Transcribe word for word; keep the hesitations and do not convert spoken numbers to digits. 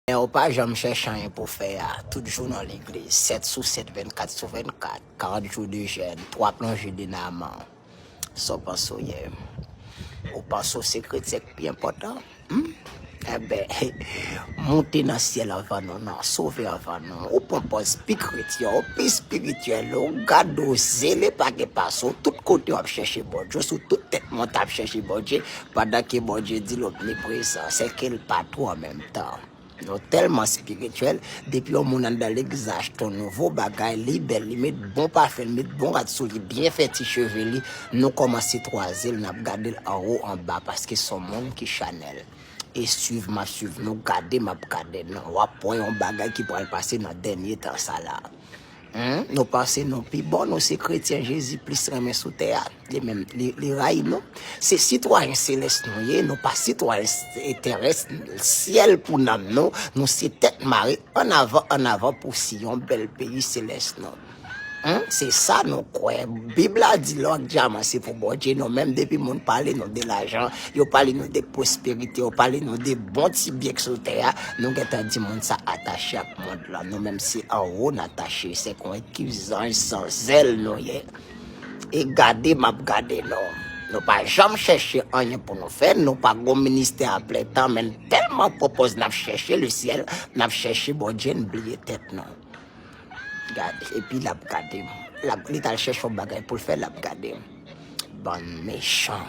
Men ou pa janm chèche anyen pou fè a. Tout jou nan legliz, sèt sou sèt, vennkat sou vennkat, karant jou de jèn, twa plonje de Naaman. Sa w panse w ye? Ou panse w se kretyen k pi enpòtan? Hmm? Enben, moute nan syèl anvan nou, non, sove anvan nou. Ou pran pòz pi kretyen, ou pi espirityèl, ou gade w zele pa gen pase w, tout kote w ap chèche Bondye, sou tout tèt montay w ap chèche Bondye, pandan ke Bondye di l omniprezan, se ke l patou an menm tan. Nou tèlman espirityèl, depi yon moun anndan legliz achte yon nouvo bagay, li bèl, li met bon pafen, li met bon rad sou li, byen fè ti cheve li, nou kòmanse twaze l, n ap gade l anwo anba, paske se yon moun ki chanèl. E swiv m ap swiv nou, gade m ap gade nou. W ap wè yon bagay ki pral pase nan dènye tan sa la. Hmm? Nou panse nou pi bon, nou se kretyen Jezi plis renmen sou tè a. Li menm, li, li rayi nou. Se sitwayen selès nou ye, nou pa sitwayen s-, tèrès, syèl pou nanm nou, nou se tèt mare, ann avan, ann avan pou si yon bèl peyi selès nou. Hmm? Se sa nou kwè. Bib la di lò ak dyaman se pou Bondye, nou menm depi moun pale nou de lajan, yo pale nou de pwosperite, yo pale nou de bon ti byen k sou tè a, nou gentan di moun sa atache ak mond lan. Nou menm se anwo n atache, se kon ki zanj san zèl nou ye. E gade m ap gade nou. Nou pa janm chèche anyen pou nou fè, nou pa gon ministè a plen tan, men tèlman pwopòz n ap chèche lesyèl, n ap chèche Bondye, n bliye tèt nou. Gade, epi l ap gade m. L ap, li t al chèche yon bagay pou l fè, l ap gade m. Bann mechan.